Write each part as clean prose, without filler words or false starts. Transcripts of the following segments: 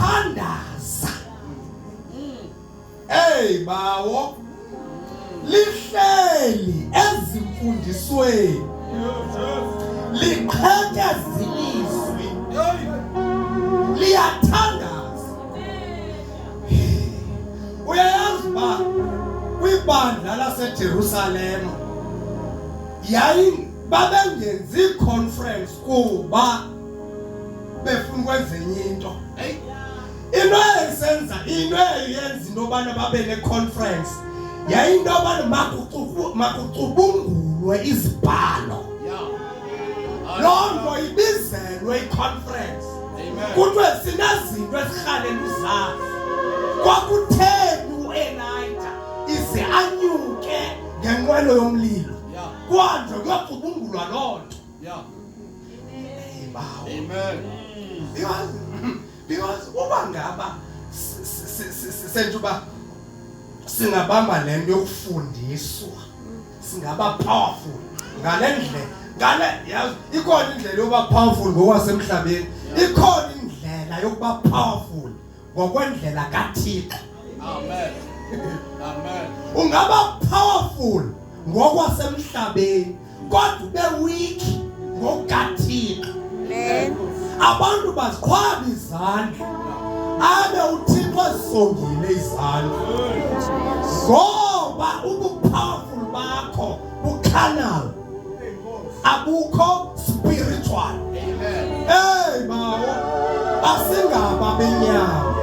Liyathandaza. Hey bawo, lihleli ezimfundisweni, liqhekeza ilizwi, liyathandaza. Uyayazi uba kwibandla laseJerusalem yayi babengenzi conference kuba befuna ukwenza enye into. Into eyenza into eyenza into yobana babe ne-conference yayinto yobana makucubungulwe izibhalo. Loo nto ibizelwe i-conference, kuthiwe sinezinto esirhalela uzazi. Kwakutheni uElijah ize anyuke ngenqwelo yomlilo? Kwanjwe kuyocubungulwa loo nto. Hey, bawo. Amen. Because uba ngaba sentsho uba singabamba le nto yokufundiswa, singaba powerful ngale ndlela, ngale, yazi ikhona indlela yokuba powerful ngokwasemhlabeni, ikhona indlela yokuba powerful ngokwendlela kaThixo. Amen. Amen. Ungaba powerful ngokwasemhlabeni kodwa ube weak ngokukaThixo. Amen. Abantu baziqhwaba izandla abe uThixo ezisongile izandla, ngoba ubupowerful bakho bucarnal, abukho spiritual. Hey bawo, asingaba benyama,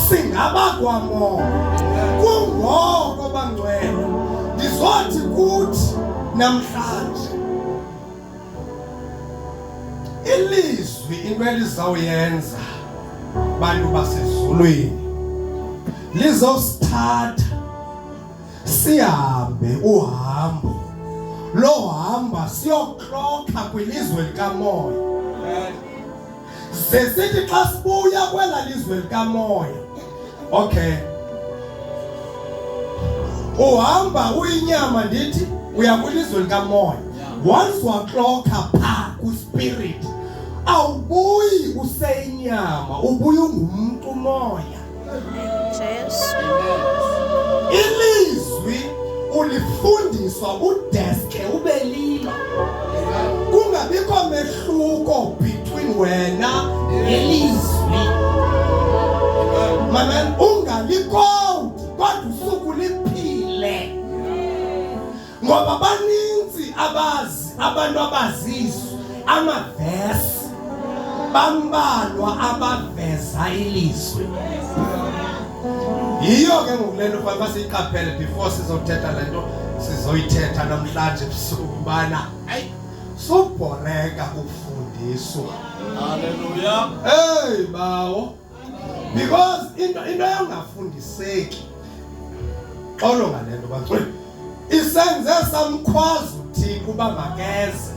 singaba kwamoya. Kungoko bangcwele ndizothi kuthi namhlanje ilizwi into elizawuyenza bantu basezulwini lizosithatha sihambe uhambo lo hamba siyoklokha kwilizwe likamoya, ze sithi xa sibuya kwela lizwe likamoya, okay, uhamba uyinyama, ndithi uya kwilizwe likamoya. Once waklokha pha kwispirit, awubuyi useyinyama, ubuya ungumntu umoya. Jesu. Ilizwi ulifundiswa udeske ube lilo, kungabikho mehluko between wena nelizwi. Mamen, ungalikoti kodwa usuku liphile, ngoba baninzi abazi abantu abazizwi amavesi, bambalwa abaveza ilizwi. Yiyo ke ngoku le nto fanele uba siyiqaphele before sizothetha le nto sizoyithetha namhlanje ebusuku, ubana ayi subhoreka ukufundiswa. Hallelujah. Hey bawo, because into yongafundiseki, xolo ngale nto bangcwele, isenze samkhwaza uThixo uba makeze.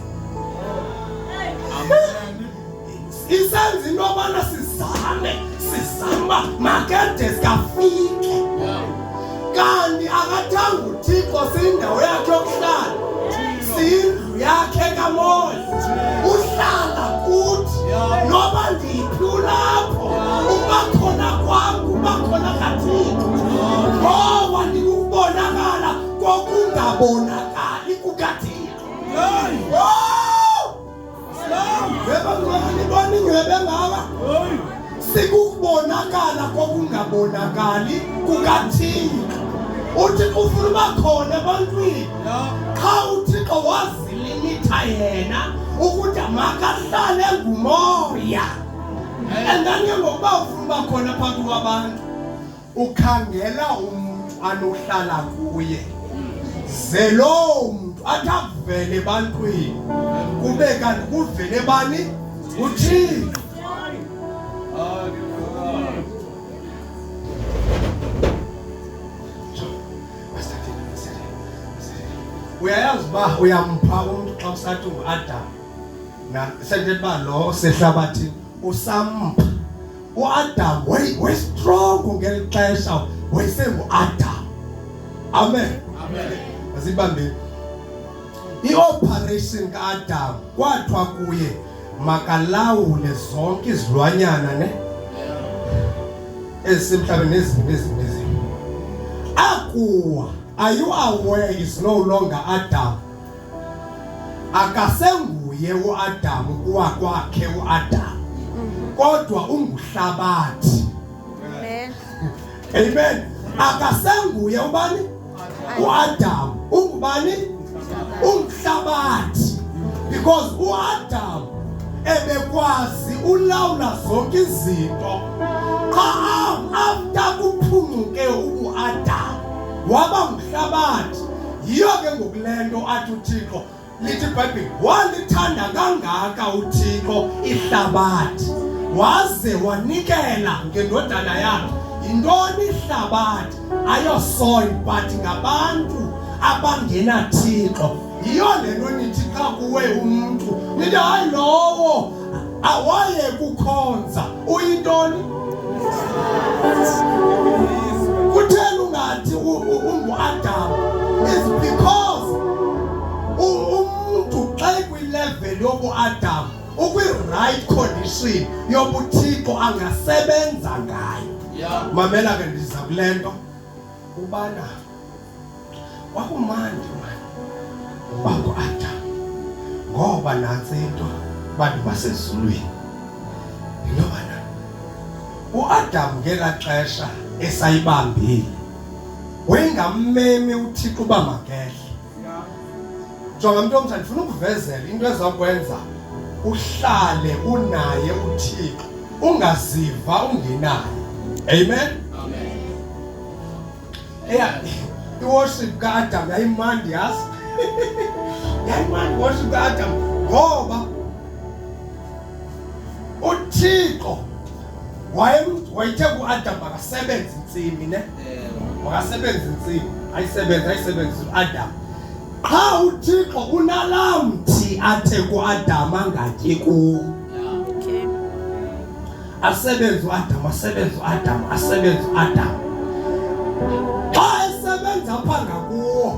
Isenza into yobana sizame, sizama makede sikafike, kanti akathanga uThixo. Siyindawo yakhe yokuhlala, siyindlu yakhe kamoya, uhlala kuthi. Noba ndiphi, ulapho. Uba khona kwam kuba khona kaThixo, ngoba ndikukubonakala kokungabonakali kukaThixo. Woo! Yebo, ingcwebe ngaka sikukubonakala kokungabonakali kukaThixo. UThixo ufuna uba khona ebantwini, qha uThixo wazilimitha yena ukuthi makahlale ngumoya, and then ke ngokuba ufuna uba khona phakathi kwabantu, ukhangela umuntu anohlala kuye, ze lowo muntu athi akuvele ebantwini kube kanti kuvele bani? UThixo. Uyayazi uba uyampha umntu xa usathi unguAdam, na sentela uba lo sehlabathini usampha uAdam wayestrong ngeli xesha wayesenguAdam. Amen. Amen. Asibambe i-operation kaAdam. Kwathiwa kuye makalawule zonke izilwanyana, ne. ezisemhlabeni nezinto nezinto nezinto. Akuwa, are you aware is no longer Adam? Akasenguye uAdam kuwa kwakhe uAdam, kodwa unguhlabathi. Amen. Amen. Akasenguye ubani? UAdam. Ungubani? Umhlabathi. Because uAdam ebekwazi ulawula zonke izinto. Qha after kuphuncuke uAdam waba ngumhlabathi. Yiyo ke ngokulento athi uThixo, lithi iBhayibhile, walithanda kangaka uThixo ihlabathi waze wanikela ngendodana yakhe. Yintoni ihlabathi? Ayosoil, but ngabantu abangenaThixo. Yiyo le nto nithi xa kuwe umntu nithi hayi lowo awaye kukhonza uyintoni? Kutheni ungathi unguAdam? Is because umntu xa ekwilevel yobuAdam ukwi-right condition yobuThixo angasebenza ngayo. Mamela ke, ndiza kule nto ubana kwakumandi mani banguAdam, ngoba nantsi into, bantu basezulwini, yintobana uAdam ngelaa xesha esayibambile wayengammemi uThixo uba makehle. Jonga mntu omtsha, ndifuna ukuvezela into ezakwenza uhlale unaye uThixo, ungaziva ungenaye. Amen. Amen. Eya, iworship kaAdam yayimandi, yazi. Yayimandi iworship kaAdam ngoba uThixo wayethe kuAdam makasebenze intsimi, ne? Makasebenze intsimi, ayisebenze uAdam. Qha uThixo unalamthi athe kuAdam angatyi kuwo. Okay. Asebenze uAdam, asebenze uAdam, asebenze uAdam. Xa esebenza apha ngakuwo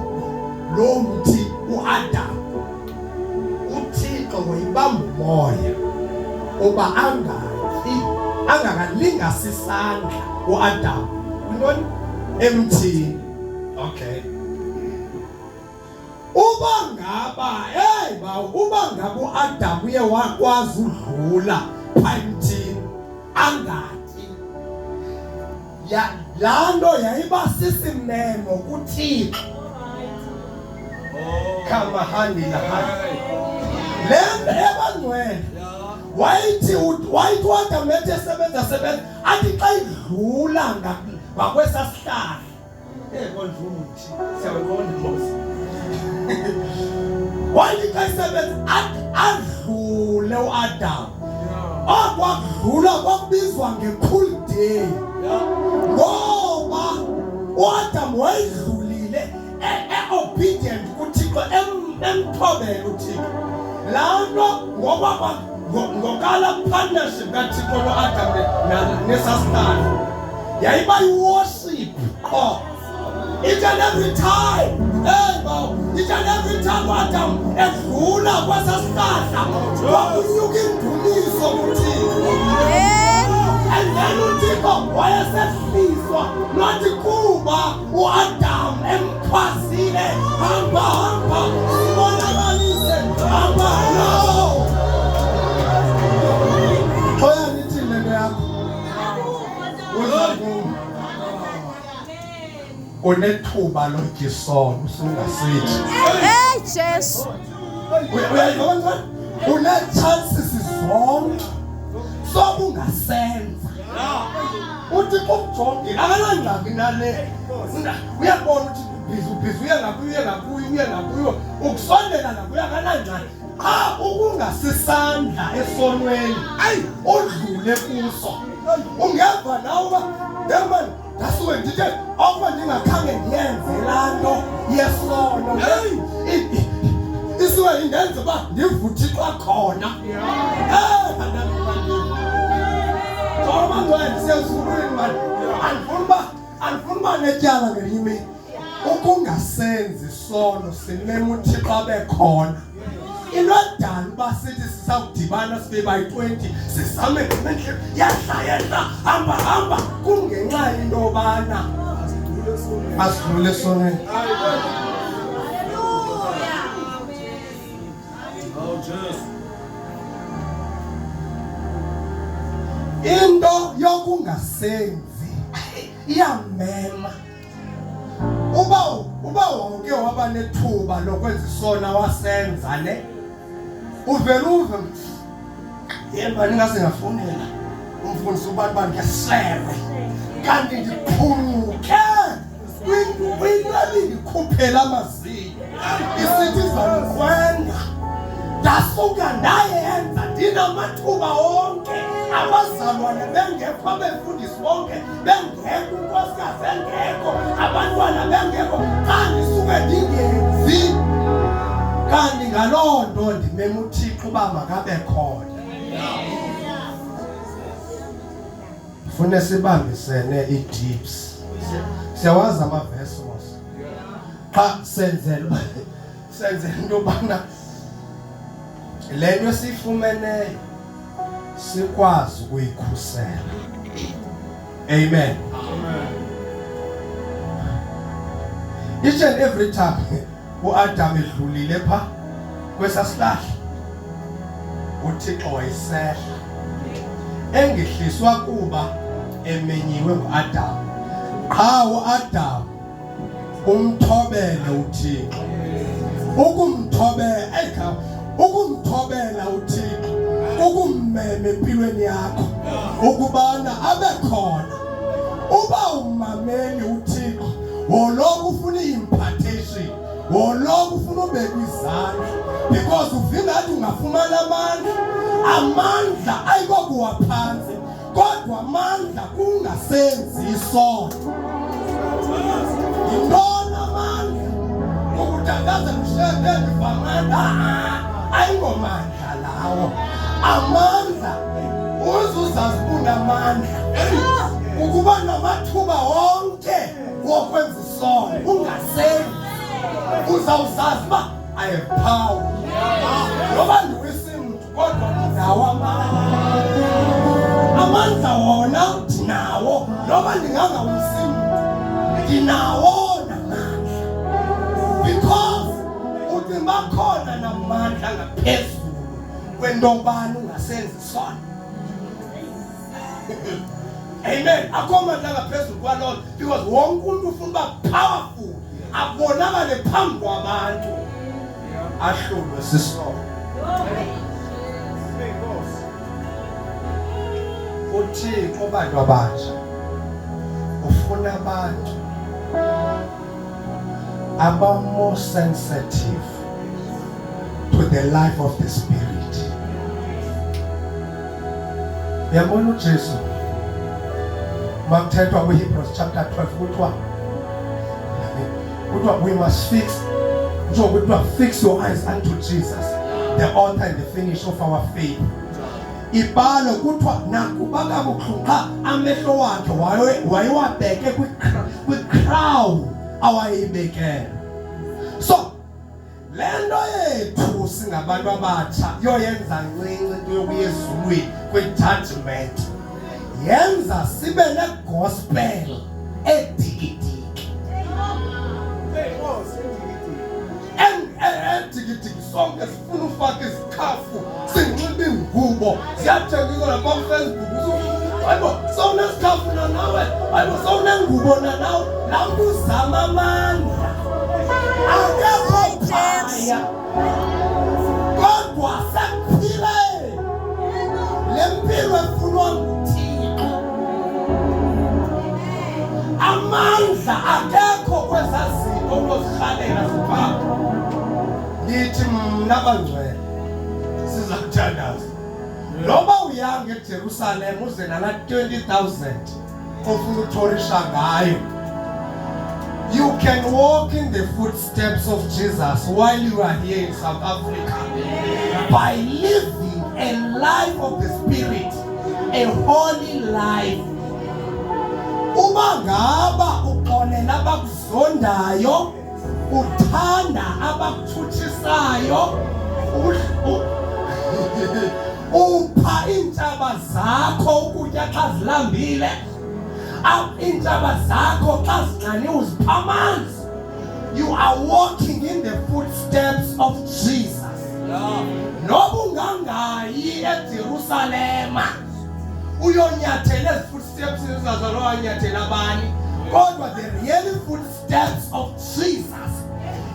lo mthi uAdam, uThixo wayibamba umoya uba angatyi, angakalingasi isandla uAdam kwintoni? Emthini. Okay. Uba ngaba, hey ba, uba ngaba uAdam uye wakwazi udlula pha emthini angatyi, ya laa nto yayiba sisimemo kuThixo. Khamahani lahani. Le nto ebangcwele wayithi uAdam ethi esebenza sebenza athi xa idlula ngakwesa sihlahla, konje umthi siyawuqonda Nkosi. Wayithi xa isebenza athi adlule uAdam. Okwakudlula kwakubizwa nge-cool day. Ngoba uAdam wayedlulile e-obedient kuThixo, emthobela uThixo. Laa nto ngoba ngokala partnership kaThixo noAdam nesasihlahla yayiba yi-worship qho. Each and every time, hey bawo, each and every time uAdam edlula kwesasihlahla kwakunyuka indumiso kuThixo. And then uThixo wayesehliswa nothi kuba uAdam emkhwazile, hamba hamba sibonakalise, hamba. No, xoya nithi le nto yakho uza kum unethuba lotyisono usungasithi. Hey Jesu. Uyayibona, une-chances zonke sokungasenza. Uthi ukujongile akanangxaki nale, uyabona uthi ubhizi, ubhizi, uye ngakuyo, uye ngakuyo, uye ngakuyo, ukusondela ngakuyo akanangxaki. Qha ukungasisandla esonweni, ayi udlule kuso, ungeva nawe uba man ndasuke ndithe okuba ndingakhange ndiyenze laa nto yesono, isuke indenze uba ndive uThixo akhona. Bangcwele, siyezulwini mani, andifuni uba netyala ngelinye imini. Ukungasenzi isono simema uThixo abe khona. Into edala uba sithi sisawudibana sibe bayi-20 sizame ngendlela yehla yehla hamba hamba kungenxa yento yobana asidlule esonweni. Into yokungasenzi iyamema. Uba wonke waba nethuba lokwenza isona wasenza ne uvele uve yemba ningaze ngafunela umfundisi ubani bani ngesele kanti ndiphuluke kwinto ebindikhuphela amazinyo isithi izandiqwenga ndasuka ndayenza ndinamathuba onke abazalwane bengekho abefundisi bonke bengekho unkosikazi engekho abantwana bengekho xa ndisuke ndingenzi kanti ngaloo nto ndimema uthixo uba makabe khona fune sibambisene ii-tips siyawazi amavesi mos xa senzela senzela into yobana le nto esiyifumeneyo sikwazi ukuyikhusela amen each and every time uAdam edlulile pha kwesasihlahla uThixo wayisehla engehliswa kuba emenyiwe nguAdam qha uAdam umthobele uThixo ukumthobela ekhaya ukumthobela uThixo ukummema empilweni yakho ukubana abe khona uba umameli uThixo woloku ufuna i-impartation woloku ufuna ubekwa izandla because uvinga ngathi ungafumana amandla amandla ayikokuwa phantsi kodwa amandla kungasenzi isono yintoni amandla ukuthandaza mshebe ndivamandla ayingomandla lawo amandla uze uzazi unamandla ukuba namathuba wonke wokwenza isono ungasenzi uzawuzazi uba i have power noba ndiwisimntu kodwa ndinawo amandla amandla wona ndinawo noba ndingangawisi mntu ndinawo namandla because ucinga khona namandla ngaphezulu kwentobani ungasenzi sona amen akho mandla ngaphezulu kwaloo because wonke umntu ufuna uba powerful abonakale phambi kwabantu ahlulwe sisono uthixo bantu abatsha ufuna abantu aba more sensitive to the life of the spirit uyabona uJesu makuthethwa kwiHebrews chapter 12 kuthiwa we must fix kuthiwa kuthiwa fix your eyes unto Jesus the author and the finish of our faith ibalo kuthiwa nakuba kabuhlungu qha amehlo wakhe wayewabeke kwi-crown awayeyibekele so Le nto yethu singabantu abatsha yoyenza ncinci into yokuya ezulwini kwi-judgment yenza sibe negospel edikidiki edikidiki sonke sifuna ufaka izikhafu sinxiba iingubo ziyathengiswa lapha kufacebook hayibo sowunesikhafu nanawe hayibo sowunengubo nanawe laa mntu uzama amandla akekho phaya kodwa sekuphile le mpilo efunwa nguthixo amandla akekho kwezaa zinto unozirhalela ziphaa ndithi mna bangcwele siza kuthandaza noba uyanga eJerusalem uze nala 20000 ofuna uthorisha ngayo You can walk in the footsteps of Jesus while you are here in South Africa by living a life of the Spirit, a holy life. Uba ngaba uxolela abakuzondayo, uthanda abakutshutshisayo, Upha iintshaba zakho ukutya xa zilambile. Iintshaba zakho xa zinxaniwe uzipha amanzi. You are walking in the footsteps of Jesus. Noba ungangayi eJerusalema uyonyathela ezi footsteps ezazalwanyathela abani, kodwa the real footsteps of Jesus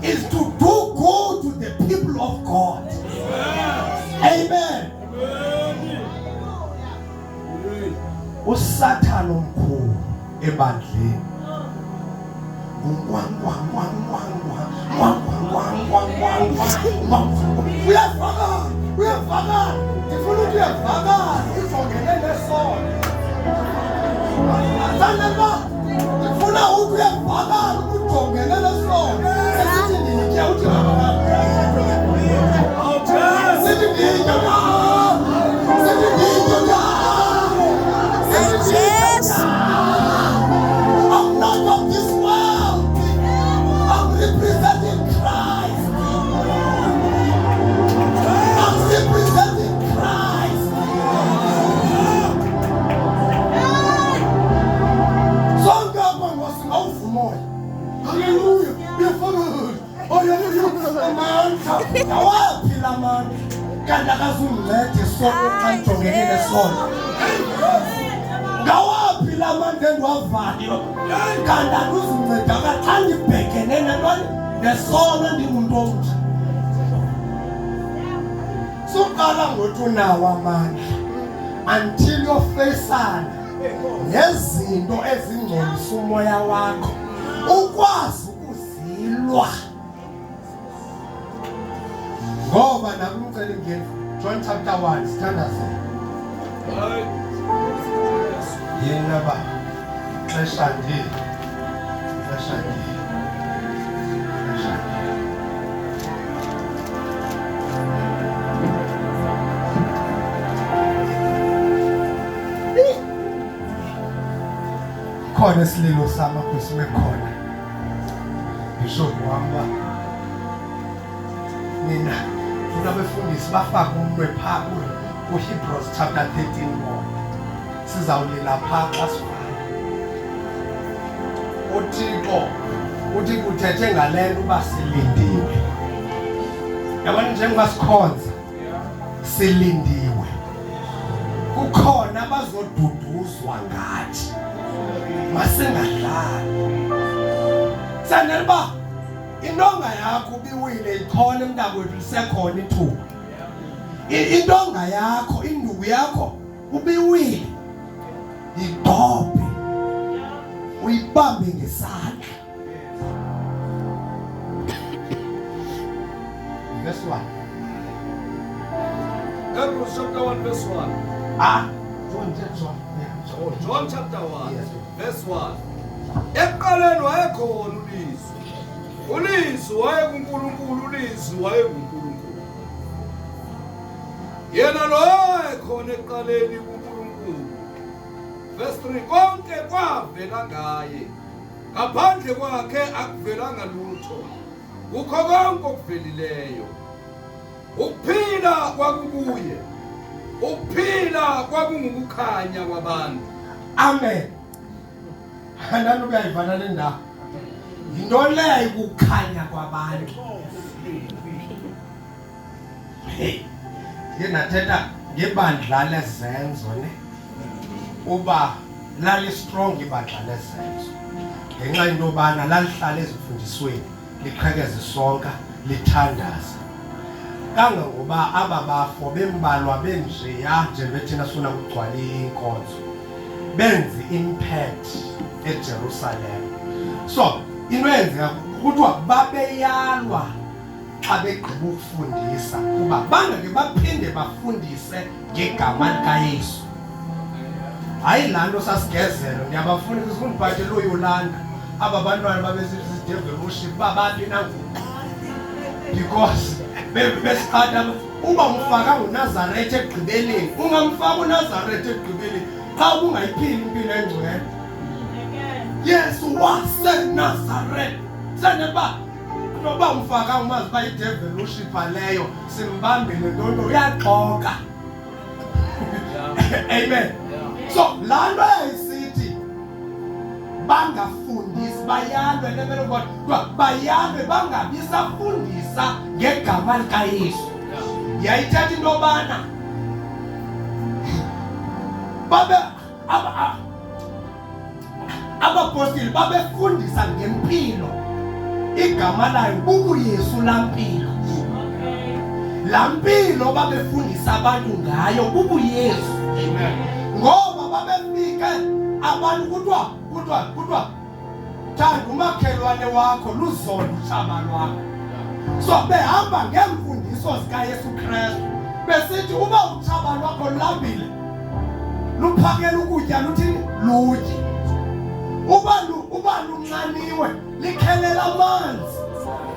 is to do good to the people of God. Amen. USathane omkhulu ebandleni uyavakala, uyavakala, ndifuna ukuthi uyavakala, ujongene nesono. Asaneba, ndifuna ukuthi uyavakala ubujongene nesono. Esithi nditya uthi sithi nditya, sithi nditya, sithi nditya. I'm not of this world. I'm representing Christ. I'm representing Christ. Sonke apha ngosingawuva umoya. Haleluya. Uyafakala. Haleluya. Amandla. Awaphi la mandla? Kanti akazundinceda isono xa ndijongene nesono. Ngawaphi la mandla endiwavayo? Kanti akuzuncedaka xa ndibhekene nantoni? Nesono ndingumntu omtsha. Suqala ngothi unawo amandla until yofeyisana nezinto ezingcolisa umoya wakho ukwazi ukuzilwa. Ngoba nakumcelimngeni John chapter 1 sithandazela. Yena ba xesha ndi xesha ndi xesha ndi. Khona isililo sami apho sime khona. Bishop wami ba nina funa abefundisi bafake umnwe phaa kuHebrews chapter 13 bona. Sizawulila phaa xa sivala. UThixo uthi kuthethe ngale nto uba silindiwe. Yabona njengoba sikhonza silindiwe. Kukhona abazoduduzwa ngathi. Masingadlali. Sandela uba intonga yakho ubiwile ichole mntakwethu lisekhona ithuba. Intonga yakho, induku yakho ubiwile. Yigqobhe. Uyibambe ngesandla. Verse 1. Hebrews chapter 1 verse 1. John, John, yeah, John. John chapter 1 Yes. verse 1. Ekuqaleni wayekhona uLizwi. uLizwi wayekuNkulunkulu, uLizwi wayenguNkulunkulu. Yena lo wayekhona ekuqaleni kuNkulunkulu. Verse 3, konke kwavela ngaye. Ngaphandle kwakhe akuvelanga lutho. Kukho konke okuvelileyo. Ukuphila kwakukuye. Ukuphila kwakungukukhanya kwabantu. Amen. Andani uyayivana le ndawo. Yinto leyo ukukhanya kwabantu. Hey. Ndiye ndathetha ngebandla lezenzo ne. Uba lali strong ibandla lezenzo. Ngenxa into yobana lalihlala ezifundisweni, liqhekeza isonka, lithandaza. Kangangoba aba bafo bembalwa benjeya njengoba thina sifuna ukugcwala inkonzo. Benze impact eJerusalem. So into eyenzeka kuthiwa babeyalwa xa begqiba ukufundisa kuba bangeke baphinde bafundise ngegama likaYesu. Hayi laa nto sasigezelo, ndiyabafundisa undiphathele uYolanda. Aba bantwana babesithi devil worship babaphi nangoku? Because besiqatha uba umfaka nguNazaretha ekugqibeleni, ungamfaka uNazaretha ekugqibeleni xa ubungayiphili impilo engcwele. Yesu waseNazaretha. Sendele uba Noba umfaka umazi uba idevil ushipha leyo simbambile ntonto uyaxoka. Amen. So laa nto yayisithi bangafundisi bayalwe nemele kodwa bayalwe bangabi safundisa ngegama likaYesu. Yayithetha into yobana babe abapostile babefundisa ngempilo igama layo bubuYesu laa mpilo laa mpilo babefundisa abantu ngayo bubuYesu ngoba babefike abantu kuthiwa kuthiwa kuthiwa thanda umakhelwane wakho luzona utshaba lwakho so behamba ngeemfundiso zikaYesu Kristu besithi uba utshaba lwakho lulambile luphakela ukutya luthini lutye uba uba lunxaniwe likhelela amanzi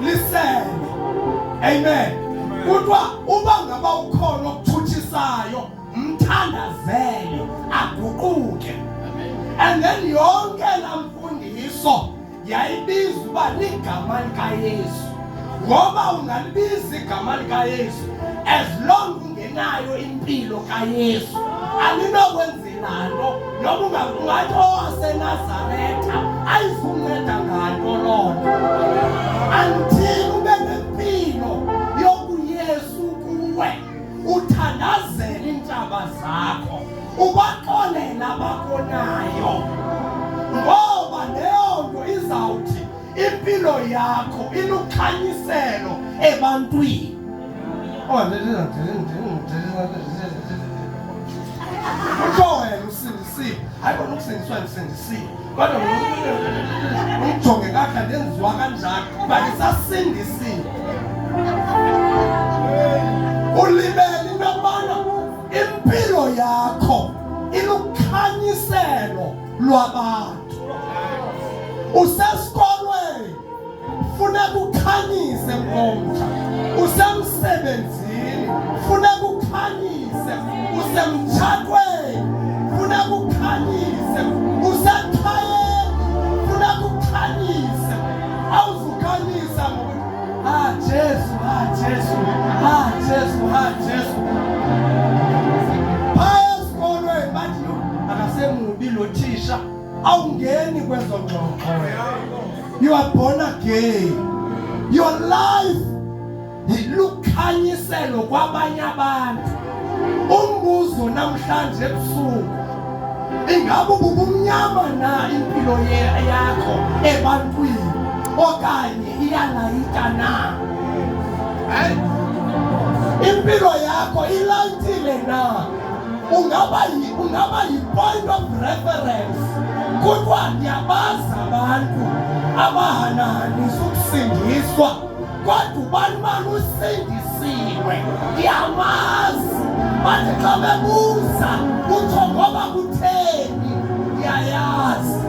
lisele amen kuthiwa uba ngaba ukhona okutshutshisayo mthandazele aguquke and then yonke laa mfundiso yayibiza uba ligama likaYesu ngoba ungalibiza igama likaYesu as long ungenayo impilo kaYesu alinokwenzela nto noba ungathi owaseNazaretha ayizunceda nganto loo nto until ube nempilo yobuYesu kuwe uthandazela iintshaba zakho ubaxolela abakonayo ngoba leyo nto izawuthi impilo yakho ilukhanyiselo ebantwini. Oh, utsho wena usindisiwe hayi kona ukusindiswa ndisindisiwe kodwa umjonge kakuhle ndenziwa kanjani uba ndisasindisiwe ulibele into yokubana impilo yakho ilukhanyiselo lwabantu usesikolweni funeka ukhanyise mkomtsha usemsebenzini funeka ukhanyise usemtshatweni funeka ukhanyise usekhayeni funeka ukhanyise awuzukhanyisa ngokuthi ah Jesu ah Jesu ah Jesu ah Jesu phaya esikolweni bathi akasemubi lo thisha awungeni kwezo ngxoxo wena you are born again your life lukhanyiselo kwabanye abantu umbuzo namhlanje ebusuku ingabe ububumnyama na impilo yakho ebantwini okanye iyalayita na impilo yakho ilayitile na ungaba ungaba yi-point of reference kuthiwa ndiyabazi abantu abahanahanisa ukusindiswa kodwa ubani bani usindisiwe ndiyamazi bathi xa bebuza utsho ngoba kutheni ndiyayazi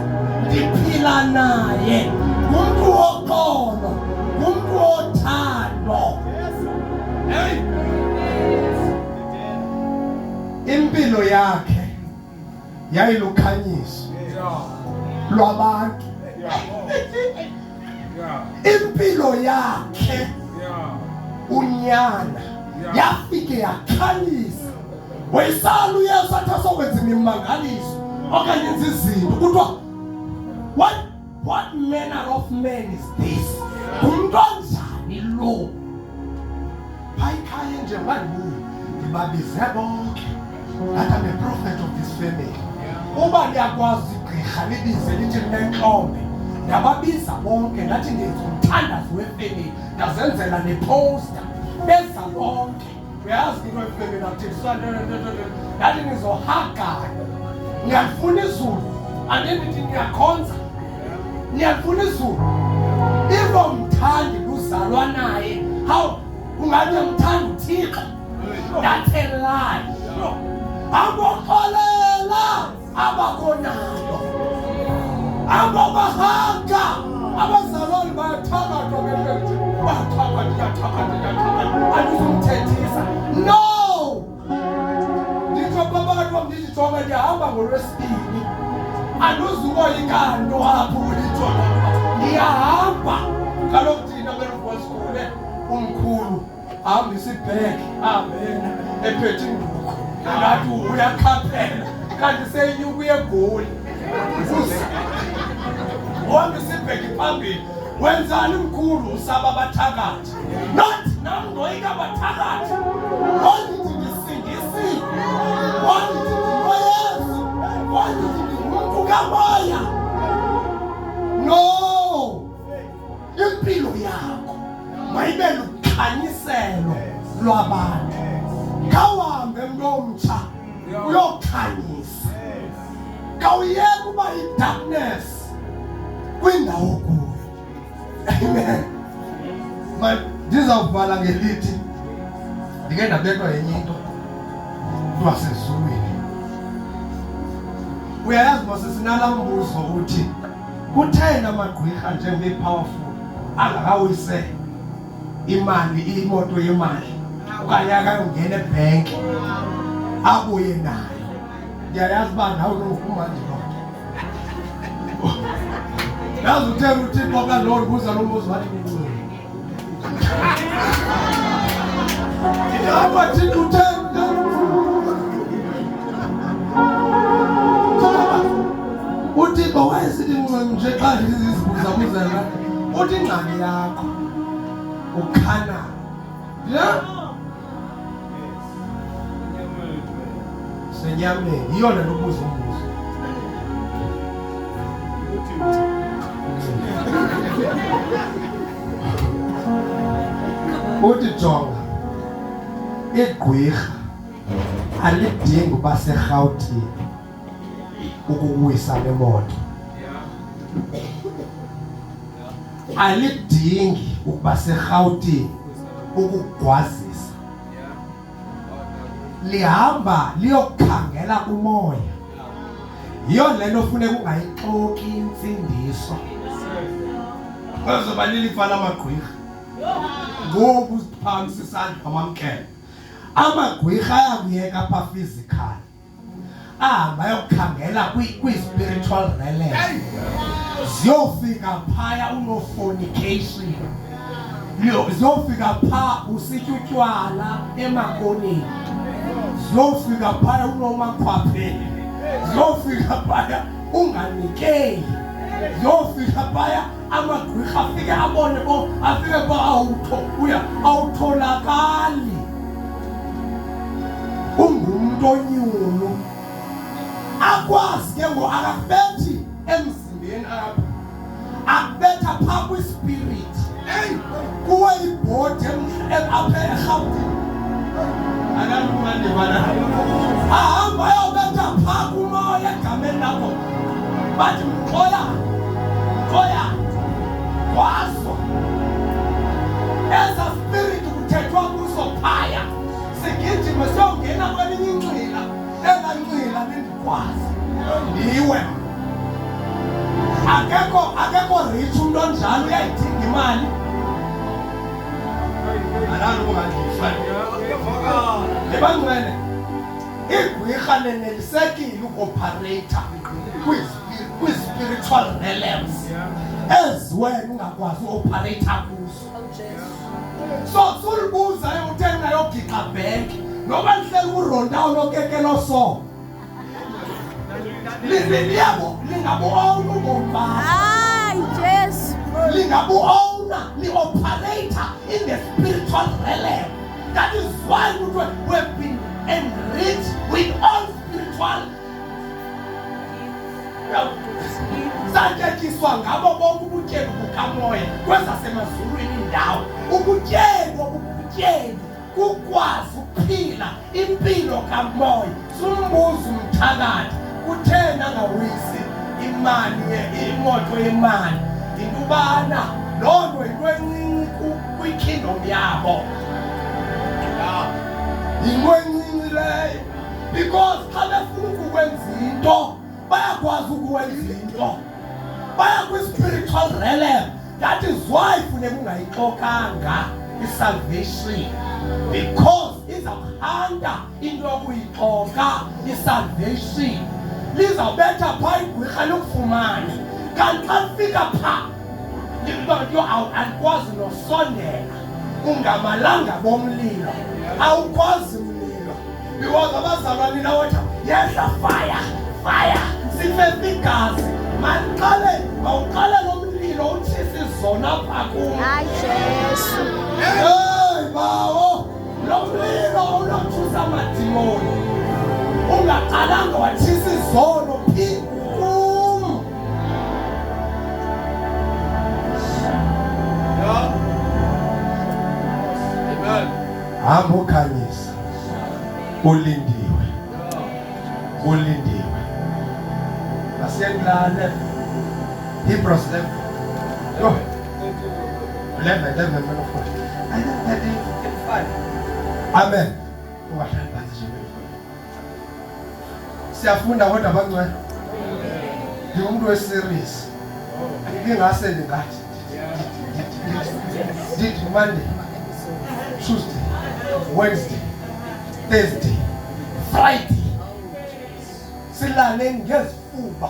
ndiphila naye ngumntu woxolo ngumntu wothando hey. Impilo yakhe yayilukhanyiso lwabantu. Impilo yakhe unyana yafike yakhanyisa. Wayesala uYesu athi asokwenza imimangaliso okanye enza izinto kuthiwa what manner of man is this? Ngumntu onjani lo? Phaa ikhaya nje mandibuye ndibabize bonke ngathi I'm a prophet of this family. Uba liyakwazi igqirha libize lithi linentlombe ndababiza bonke ndathi ndenza umthandazo wefemeli ndazenzela neposta beza bonke uyazi into yefemeli akuthengiswa ndathi nizohagana niyalifuna izulu andithi niyakhonza niyalifuna izulu if umthandi luzalwa naye how ungathi umthanda uthixo that's a lie aboxolela abakonayo abobahanga abazalwane bayathakathwa ngehlezi bayathakatha iyathakatha iyathakatha andizumthethisa no nditsho phakathi kwam ndithi jonga ndiyahamba ngolwesibini andizukoyika nto apho ulitsho ndiyahamba kaloku thina beluva Ahambise ibhegi ahambe yena ephethe induku ngathi uyakhaphela kanti seyinyuka uye eGoli. Uhambise ibhegi phambili. Wenzani mkhulu usaba abathakathi? Not nam ndoyika abathakathi. Wandithi ndisindisiwe. Wandithi ndinoYesu. Wandithi ndingumntu kamoya. No. Impilo yakho mayibe lukhanyiselo lwabantu. Khawuhambe mntu omtsha uyokhanyisa. Khawuyeke uba yi-darkness kwindawo kuyo. Amen. Ndizawuvala ngelithi ndike ndabethwa yenye into lwasezulwini. Uyayazi mos sinala mbuzo uthi kutheni amagqwirha njengoba epowerful angakawise imali imoto yemali okanye akayongena ebhenki abuye nayo. Ndiyayazi uba nawe ke ngoku umandi loo nto. Yazi utheni uThixo xa lo ndibuza lo mbuzo wathi kuwe. Apha Thixo utheni? UThixo wayesithi ncinci nje xa ndizibuzabuzela uthi ingxaki yakho ukhana. Yeah? Senyameni yiyo le nto ubuza umbuzo. Uthi jonga igqwirha alidingi uba seRhawutini ukuwisa le moto. Alidingi ukuba seRhawutini ukugwazisa. Lihamba liyokhangela umoya. Yiyo le nto funeka ungayixoki intsindiso. Bazoba lilifa lamagqwirha. Ngoku uziphakamisa isandla wamamkela. Amagqwirha ayakuyeka apha physical. Ahamba ayokukhangela kwi-spiritual realm. Ziyofika phaya uno-fornication. Ziyofika pha usitya utywala emakoneni. Ziyofika phaya unomakhwapheni. Ziyofika phaya unganikeli. Ziyofika phaya amagqwirha afike abone bo afike ba awutho uya awutholakali. Ungumntu onyulu. Akwazi ke ngoku akakubethi emzimbeni apha. Akubetha phaa kwispirit. Kuwe ibhodi apha eRhawutini. Akandimandiva na. Ahamba ayobetha phaa kumoya egameni lakho. Bathi mxoya, mxoya, kwazo. Eza spirit kuthethwa kuso phaya. Sigijime siyongena kwelinye inxila. Ela nxila lindikwazi. Ndiwe. Akekho akekho rich umuntu onjalo uyayidinga imali. Alalo ungandifa. Ebangcwele igqwirha lenelisekile uku-operate kwi-spiritual realms ezi wena ungakwazi u-operate kuzo. So sulibuza utheni ungayogixa bank noba lihleli kurontawo lokekelo so. Liyabo lingabu-owna ubomi bakho. Hayi Jesu. Lingabu-owna, li-operate in the spiritual realm. That is why we have been enriched with all spiritual. Satyetyiswa ngabo bonke ubutyebi bukamoya kwezasemazulwini indawo. Ubutyebi obubutyebi kukwazi ukuphila impilo kamoya. Sumbuza umthakathi kutheni angawisi imali imoto yemali. Yinto ubana loo nto yinto encinci kwikingdom yabo. Yinto encinci leyo. Because xa befuna ukukwenza into bayakwazi ukwenza into. Baya kwi-spiritual realm. That is why funeka ungayixokanga i-salvation. Because izawuhanta into yokuyixoka i-salvation. Lizawubetha phaa igqwirha likufumane. Kanti xa lifika phaa, liba yho alikwazi nosondela. Ungamalanga bomlilo. Awukwazi mlilo. Because abazalwane nina wathi yehla fire, fire. Sifefe igazi. Maqale, mawuqale lo mlilo utshise izona apha kum. Hayi Jesu. Hey bawo, lo mlilo unothusa amadimoni. Ungaqalanga watshisa izono phi kum. Yeah. Amen. Hamba ukhanyisa. Ulindiwe. Ulindiwe. Masiye kula 11. Hebrews 11. Yo. 11, 11, man of God. I think 13, 5. Amen. Ungahlali phansi nje. Siyafunda kodwa bangcwele. Ndingumuntu we-series. Ibingase ndingathi ndithi Monday, Tuesday, Wednesday, Thursday, Friday. Silale ngezifuba.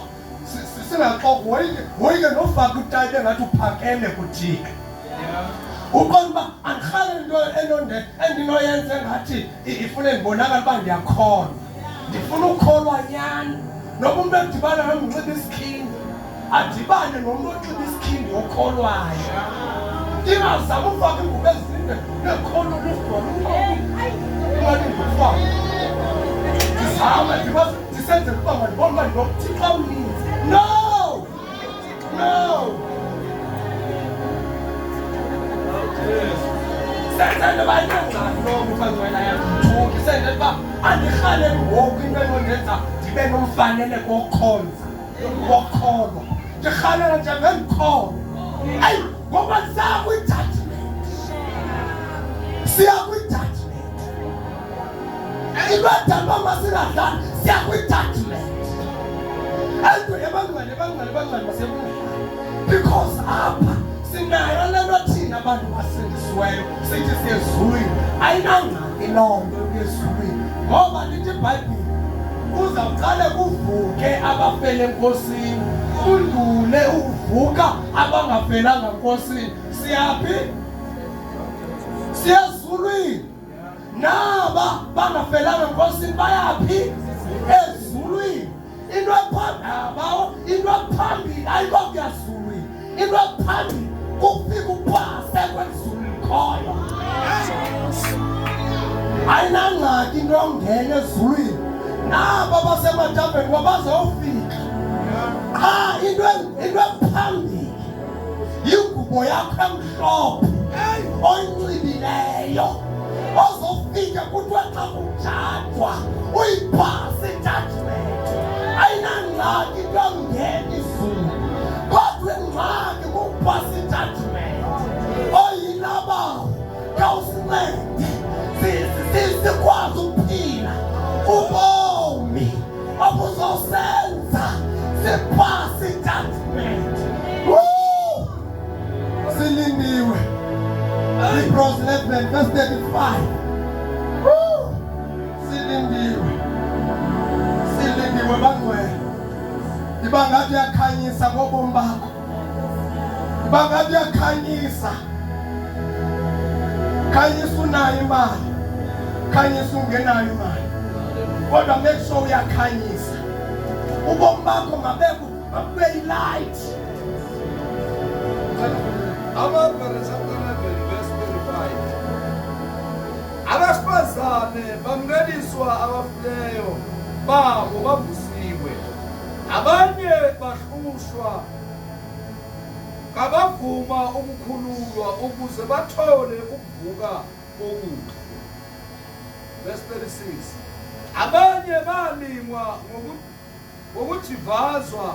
Singaxoki woyike woyike nofaka utayipe engathi uphakeme kuThixo. Uqonda uba andirhale into enonde endinoyenza engathi ifune ndibonakala uba ndiyakholwa. Ndifuna ukukholwa nyani. Noba umntu edibana nomnxiba isikhindi, adibane nomntu onxiba isikhindi okholwayo. Ndingazama ufaka ingubo ezinde nekholo lesidwala ungathi ndifaka. Ndizame because ndisenzela uba mandibone uba ndinokuThixo omninzi. No! No! Senzele uba inengxaki loo nto bangcwela yandithuki. Senzele uba andirhaleli ngoku into enondenza ndibe nomfaneleko wokukhonza, wokukholwa. Ndirhalela nje ngendikholwa. Eyi, ngoba ndisaya kwi-judgment. Siya kwi-judgment. Into edala uba masingadlali, siya kwi-judgment. Into ebangcwele, ebangcwele, ebangcwele masekumdlali. Because apha sinayo le nto thina abantu basindisiweyo sithi siye ezulwini. Ayinangxaki loo nto yokuya ezulwini. Ngoba lithi iBhayibhile kuzawuqale kuvuke abafele enkosini, kundule ukuvuka abangafelanga enkosini. Siyaphi? Siya ezulwini. Naba bangafelanga enkosini bayaphi? Ezulwini. Into ephambili, into ephambili ayikokuya ezulwini. Into ephambili kufika upase kwezulu likhoyo. Ayinangxaki into yongena ezulwini. Naba basemathaveni bazawufika. Qha into ephambili yingubo yakho emhlophe oyinxibileyo. Ozofika kuthiwe xa kujajwa uyipase ijudgment. Ayinangxaki into yongena izulu, kodwa ingxaki kukupasa ijudgment. Oyinabawo khawusincede sikwazi ukuphila ubomi obuzosenza sipase ijudgment. Woo! Silindiwe. Hebrews 11 verse 35. Woo! Silindiwe. Silindiwe bangcwele. Iba ngathi uyakhanyisa ngobomi bakho. Iba ngathi uyakhanyisa. Khanyisa unayo imali. Khanyisa ungenayo imali. Kodwa make sure uyakhanyisa. Ubomi bakho mabube yi-light. Amabhele chapter 11 verse 35. Abesifazane bamukeliwa abafileyo babo bavusiwe. Abanye bahlushwa kabavuma ukukhululwa ukuze bathole ukuvuka okuhle. Verse 36. Abanye balingwa ngokujivazwa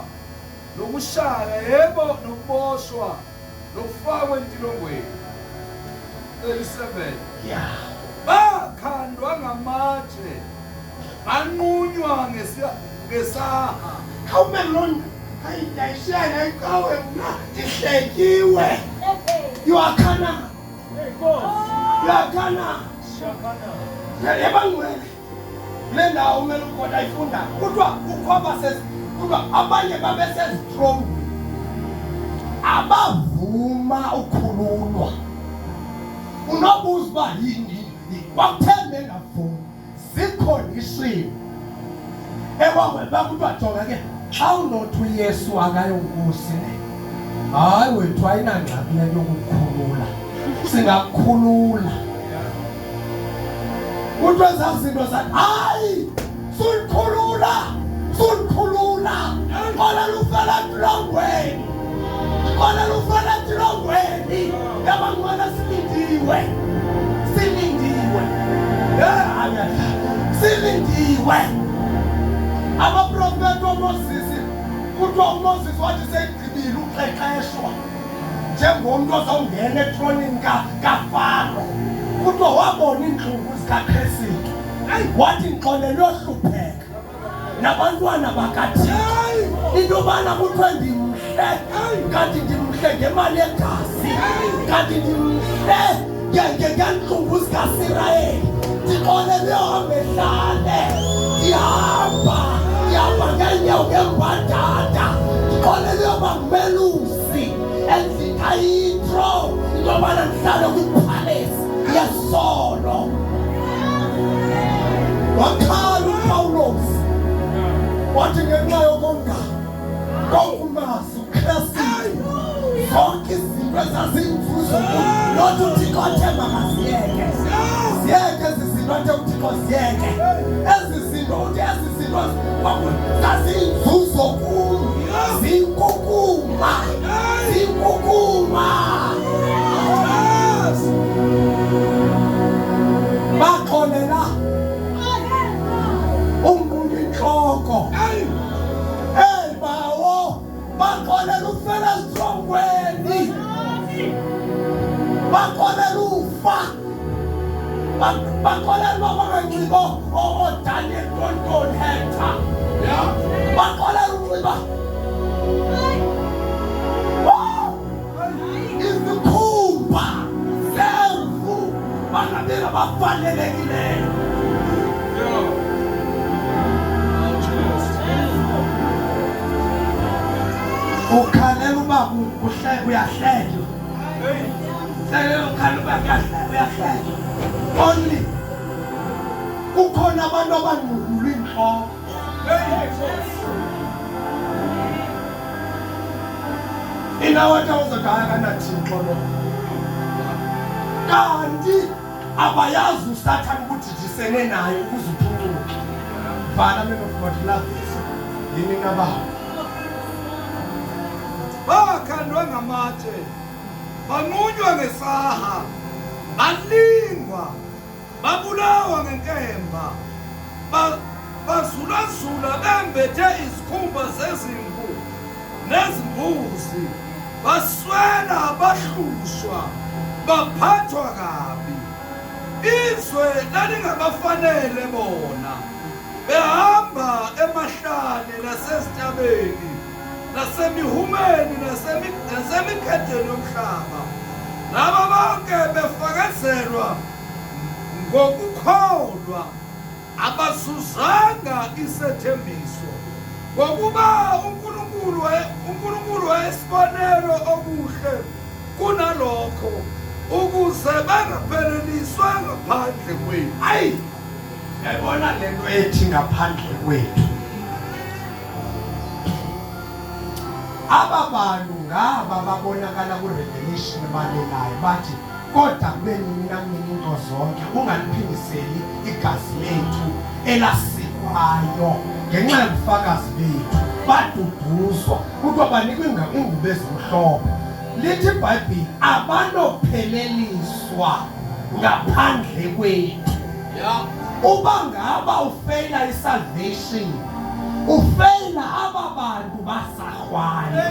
nokushaya, yebo, nokuboshwa nokufakwa entilongweni. 37. Bakhandwa ngamatshe, banqunywa ngesaha. Khawume loo nto. Hayi, ndiyayishiya necawe mna, ndihlekiwe. You are carnal. You are carnal. Yebangcwele. Kule ndawo umele ukhona ayifunda. Kuthiwa kukho kuthiwa abanye babesezitrongweni. Abavuma ukhululwa. Unobuza uba kwakutheni bengavumi? Ziicondition ekwangweba kuthiwa jonga ke xa unothi uYesu akayonkosi ne, hayi wethu ayinangxaki le nto yokukukhulula, singakukhulula. Kuthiwa ezaa zinto zathi hayi sulikhulula, sulikhulula, xolela ufela entolongweni, xolela ufela entolongweni. Yabangcwele silindiwe, silindiwe, silindiwe. Abaprofeti oMoses, kuthiwa uMoses wathi seyigqibile uqeqeshwa njengomntu ozawungena etronini kaFaro, kuthiwa wabona iintlungu zikaKristu, wathi ndixolelwe yohlupheka nabantwana bakaThixo. Into yobana kuthiwe ndimhle, kanti ndimhle ngemali yegazi, kanti ndimhle ngeentlungu zikaSirayeli, ndixolelwe yohamba ehlale, ndihamba ndihamba ngeenyawo ngembadada, ndixolelwe yoba ngumelusi endlini kayitro, into yobana ndihlale kwiphalesi yesono. Wakhala uPawulos wathi ngenxa yokonga kokumazi uKristu zonke izinto ezaziyimfuzo not uThixo athe makaziyeke, ziyeke ezi zinto, athe uThixo ziyeke ezi zinto, uthi ezi zinto zaziyinzuzo kum, ziyinkukuma, ziyinkukuma. Baxolela unqunqa intloko. Ey bawo, baxolela ufela ezithongweni, baxolela ufa, baxolela uba banganxibo ooDaniel Tonton Hector, baxolela unxiba izikhumba zemvu, bangabi ngabafanelekileyo. Ukhalela uba uyahletywa, ukhalela uba uyahletywa. Only kukhona abantu abanqulula iintloko. Inawathi awuzothi hayi akanaThixo lo, kanti abayazi uSathane ukudidisene naye ukuze uphuncuke. Vala, man of God, love this. Yini nabawo? Bakhandwa ngamatshe, banqunywa ngesaha, balingwa, babulawa ngenkemba, bazulazula bembethe izikhumba zezimvu nezimbuzi, baswela, bahlushwa, baphathwa kabi. Izwe lalingabafanele bona, behamba emahlane nasezintabeni nasemihumeni nasemikhedeni yomhlaba. Laba bonke befakazelwa ngokukholwa abazuzanga isethembiso, ngokuba uNkulunkulu wayesibonelo okuhle kunalokho, ukuze bangapheleliswa ngaphandle kwethu. Ayi, yayibona le nto ethi ngaphandle kwethu. Aba bantu ngaba babonakala kuRevelation balelayo bathi kodwa kube nini nanini into zonke ungaliphindiseli igazi lethu elasikwayo ngenxa yobufakazi bethu. Baduduzwa kuthiwa banikwa ingubo ezimhlophe. Lithi iBhayibhile abanopheleliswa ngaphandle kwethu. Uba ngaba ufeyila isalvation, ufeyila aba bantu basarhwayo,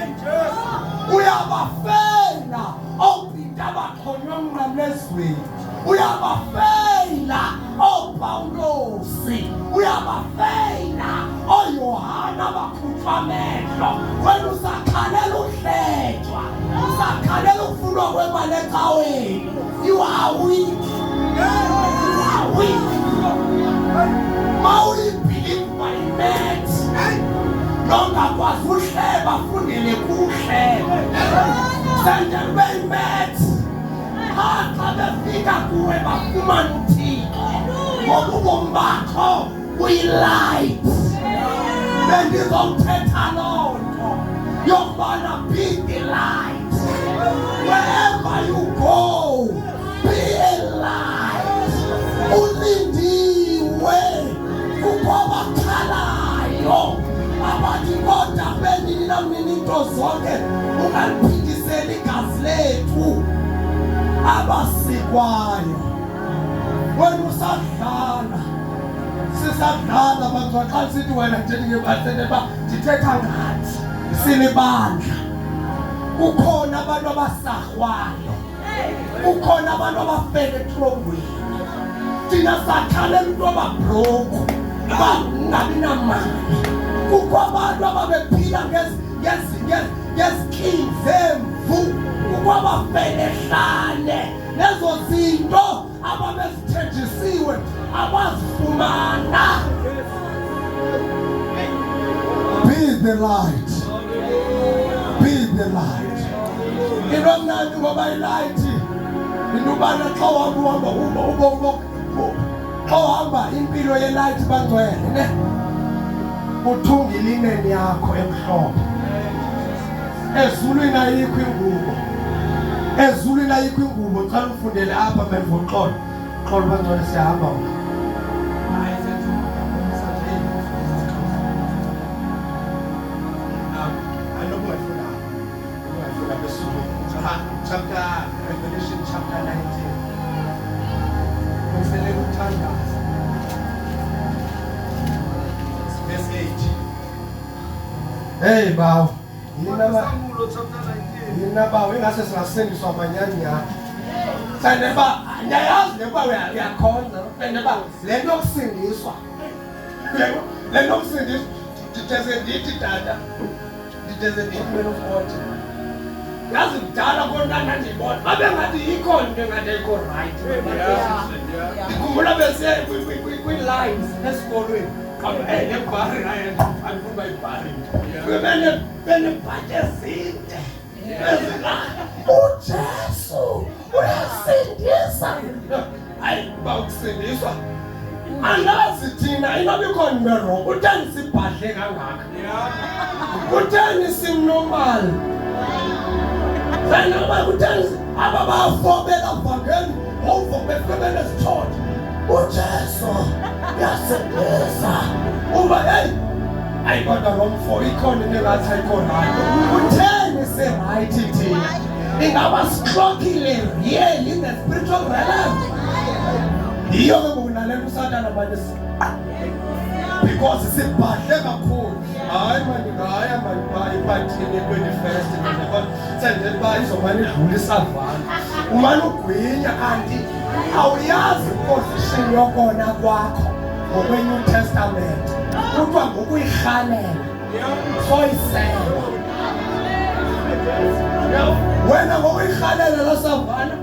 uyabafeyila oopita abaxhonywe emnqamlezweni, uyabafeyila ooPawulosi, uyabafeyila ooYohana abakhutshwa amehlo. Wena usakhalela uhletywa, usakhalela ukufunwa kwemali ecaweni. You are weak, you are weak. Mawuyibhilive by met nongakwazi uhleba, fundele kuhleba, sendele ube yimet. Qha xa befika kuwe bafumana uThixo, ngoba ubomi bakho buyi-light. Bendizowuthetha loo nto yokubana be the light wherever you go, be a light. Ulindiwe, kukho abakhalayo abathi kodwa benini namnini into zonke ungaliphindiseli igazi lethu abasikwayo. Wena usadlala, sisadlala bantwana. Xa sithi wena nje ndingebahlele uba ndithetha ngathi silibandla, kukhona abantu abasarhwayo, kukhona abantu abafele etrongweni. Thina sakhalela into ababroku bangabi namali. Kukho abantu ababephila ngezikini zemvu, kukho abafele ehlane, nezo zinto ababezithenjisiwe abazifumana. Be the light, be the light. Into emnandi ngoba i-light into ubana xa uhamba uhamba ubomi, xa uhamba impilo ye-light, bangcwele ne, uthunga ilineni yakho emhlophe. Ezulwini ayikho ingubo, ezulwini ayikho ingubo. Cela ufundele apha memvo. Xolo, xolo bangcwele, siyahamba. Hayi, senze nje Ayinokungayifunda, ungayifunda besuku. Chapter, Revelation chapter 19. Kufanele ukuthandaza. Verse 8. Hey bawo, yini aba Sambulo chapter 19. Yini bawo, ingase singasindiswa manyani nyani. Sende ba ndiyayazi le uba uyakhonza, sende ba le nto yokusindiswa. Yebo, le nto yokusindiswa ndideze ndithi tata, ndideze ndithi man of God. Yazi kudala kodwa ndandiyibona babengathi ikhona into engathi ayikho right. Ndikhumbula besiya kwii-lines esikolweni. Le bhari andifuni uba yibhari. Benebhatyi ezinde ezila uJesu uyasindisa. Hayi, uba ukusindiswa andazi thina inoba ikhona into e-wrong. Kutheni sibhadle kangaka? Kutheni si-normal? Senoba kutheni aba bafo belavangeli uvo befike benezithotho, uJesu uyasindisa, uba heyi, ayi kodwa lo mfo ikhona into engathi ayikho right. Kutheni si-right thina? Ingaba sixokile really in the spiritual realm? Yiyo ke ngoku nale nto uSatana mane, because sibhadle kakhulu. Hayi mani, ngaya mani phaa ipatini ye-21st mina, sendele uba izomane idlula isavana, umane ugwinya kanti awuyazi i-position yokona kwakho. Ngokwe-New Testament kuthiwa ngokuyirhalela soyisela wena, ngokuyirhalela la savana,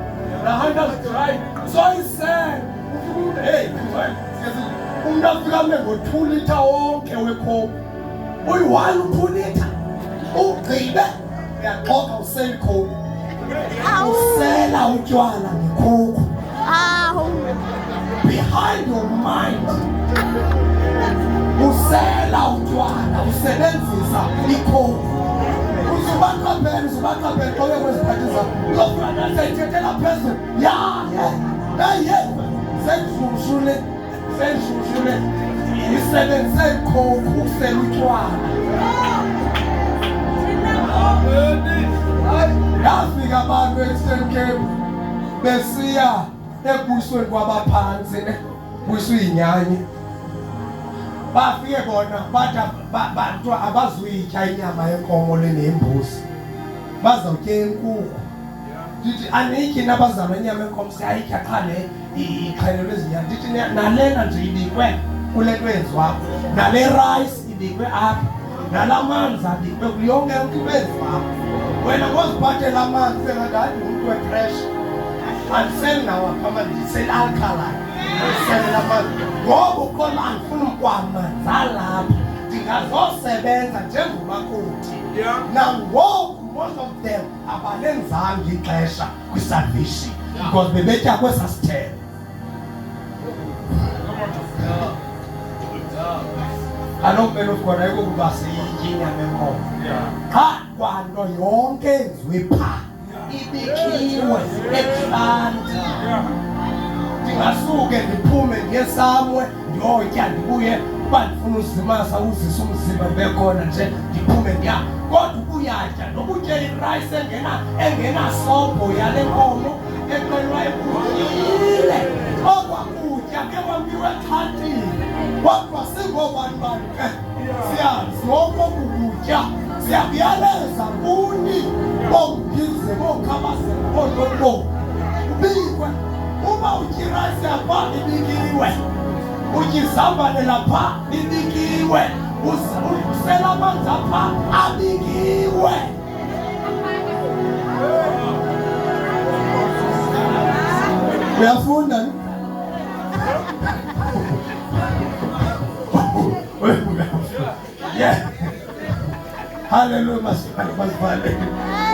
la Hunters Drive soyisela. Ufika umntu, hey, umntu afika ame ngo-2 litre wonke weCoke, uyi-one u-2 litre ugqibe, uyaxoka, usela iCoke, usela utywala ngeCoke. Awu. Behind your mind usela utywala, usebenzisa iCoke. Uzubaqaphela, uzubaqaphela xa uye kwezi phathi zakho, uzofuna seyithethela phezulu yaye eye sendishushu le, sendishushu le, isebenzise iCoke ukusela utywala. Yafika abantu e-Eastern Cape besiya ekubuyisweni kwabaphantsi ne, buyiswa iyinyanya. Bafike bona bathi bathiwa abazuyitya inyama yenkomo le neyembuzi, bazawutya inkukhu. Ndithi aniyityi nabazalwa inyama yenkomo? Siyayitya, qha le ixhelelwe ezinyama. Ndithi nalena nje ibikwe kule nto yenziwa apha, nale rice ibikwe apha, nala manzi abikwe, yonke yonke into yenziwa apha. Wena ngoziphathela amanzi sengathi hayi, ndingumntu we-fresh, andiseli nawapha amanzi, ndisela alkaline, andiselela amanzi ngoba uqonda andifuni kwamanzi alapha, ndingazosebenza njengomakoti. Nangoku most of them abalenzanga ixesha kwi-salvation. Because bebetya kwesaa sithelo. Kaloku belufukona ikukuba siyitye inyama enkomo. Qha kwanto yonke enziwe phaa ibikiwe ebuhlanti. Ndingasuke ndiphume ndiye samwe ndiyotya ndibuye uba ndifuna uzimasa uzisa umzimba ndibe khona nje ndiphume ndiya kodwa ubuyatya noba utye irayisi engenasobho yale nkomo eqelwa ekutyile okwa kutya ke kwambiwe exhantini kodwa singobani bani ke siyazi oko kukutya siyakuyaleza kuni boomkhize bookhabazela boontontoni ubikwe uba utya irayisi yapha ibikiwe utya izambane lapha ibikiwe usela amanzi apha abikiwe. Uyafunda ne? Yeah. Hallelujah. Masifale, masifale.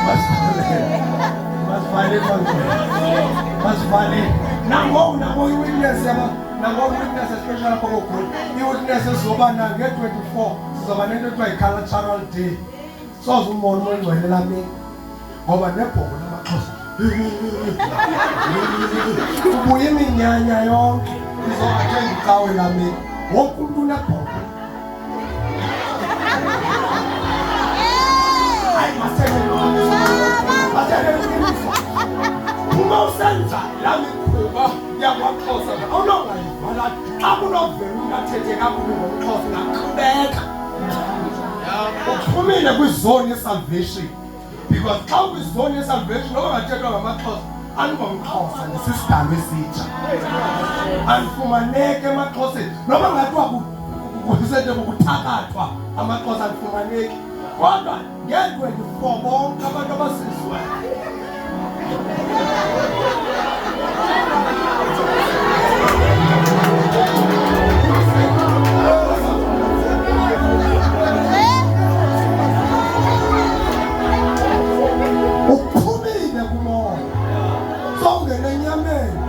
Masifale. Masifale, masifale. Masifale. Nangoku nangoku i-witness yaba nangoku i-witness especially apha koGoli. I-witness esizoba nayo nge-24 sizoba nento ekuthiwa yi-cultural day. Soze umbone umoya oyingcwele laa mini ngoba nebhongo lamaXhosa ubuya iminyanya yonke izoathenga icawe laa mini wonke umntu unebhongo. Hayi, masele uma usenza laa mikhuba yakwaXhosa awunongayivala xa kunovela umntu athethe kakubi ngomXhosa ungaqhubeka uphumile kwizone yesalvation because xa ukwizone yesalvation noba ngathethwa ngamaXhosa andingomXhosa ndisisidalwa esitsha andifumaneki emaXhoseni noba ngathiwa kusente kukuthakathwa amaXhosa andifumaneki kodwa nge-24 bonke abantu abasizwayo uphumile kumoya sowungena enyameni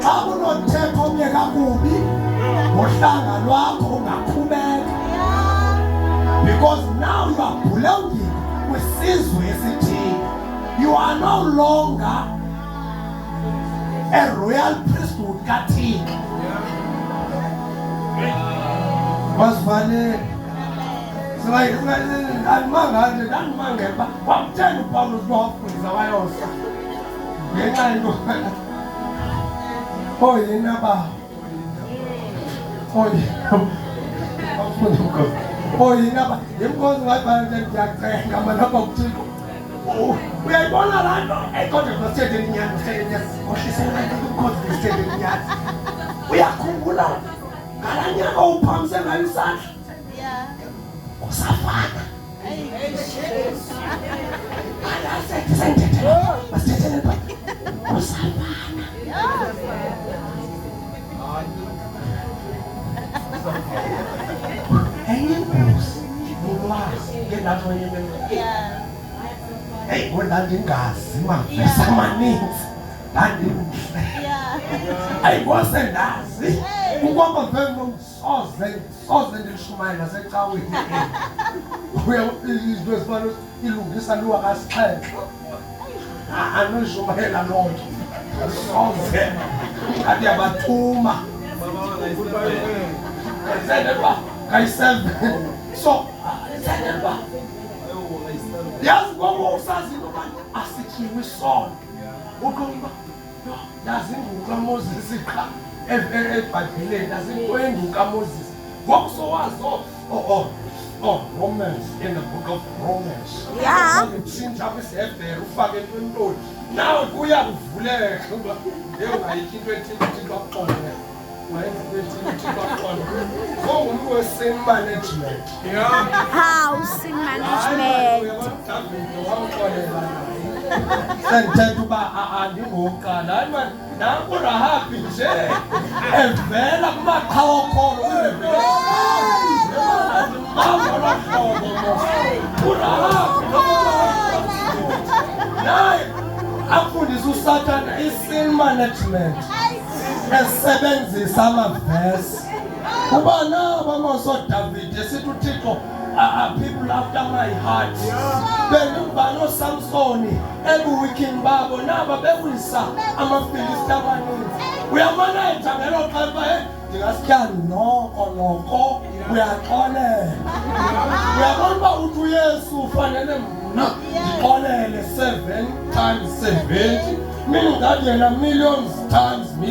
xa kunothetha omnye kakubi ngohlanga lwakho ungakhubeka because now you are belonging kwisizwe esithile. You are no longer a royal priesthood kaThixo. Masivale andimanganje ndandimangela uba kwakutheni uPawulos uba wafundisa wayosa ngenxa yento oyini aba oyini oyini aba yimkhozi ngathi nje ndiyacenga mna apha kuThixo. Uyayibona laa nto? Eyi kodwa masithethe inyani, masithethe inyani. Kohlisela nto kumkhozi, masithethe inyani. Uyakhumbula ngalaa nyaka uphakamise ngayo isandla? Kusafana. Masithethele kusafana. Enye ingozi ulwazi ngendawo enye into. Hey, ndandingazi mavesi amaninzi ndandimhle. Ayi ngose ndazi ukwamba vele soze soze ndilishumayela nasecaweni. Uya izinto ezifana ilungisa liwa kasixhenxe. Anolishumayela loo nto. Soze ngathi yabathuma. Sendela kayi-7. So sendela yazi ngoku usazi into yoba asityiwe isono uqonda uba yho ndazi inguqu kaMoses qha ebhayibhileni ndazi into kaMoses ngoku sowazi oh Romans in the book of Romans. Utshintsha kwisiHebhere ufake entweni nawe kuya kuvuleka uba ye ungayityi into ethile uThixo akuxolele ungayenza into ethile uThixo akuxolele ngongumntu we-sin management. How sin management. Wamxolela naye sendithetha uba andingowokuqala hayi mani nanku Rahabhi nje evela kumaqhawe okholo ngolo hlobo mos uRahabhi naye afundisa uSathana. I-sin management esebenzisa amavesi kuba naba mosoDavide esithi uThixo people after my heart bendikuba noSamsoni ebuwikini babo naba bewisa amaFilisti amaninzi. Uyamaneja ngelo xesha uba hey ndingasityani noko noko uyaxolela. Uyabona uba uthi uYesu ufanele mna ndixolele 7 times 70, meaning that yena millions times.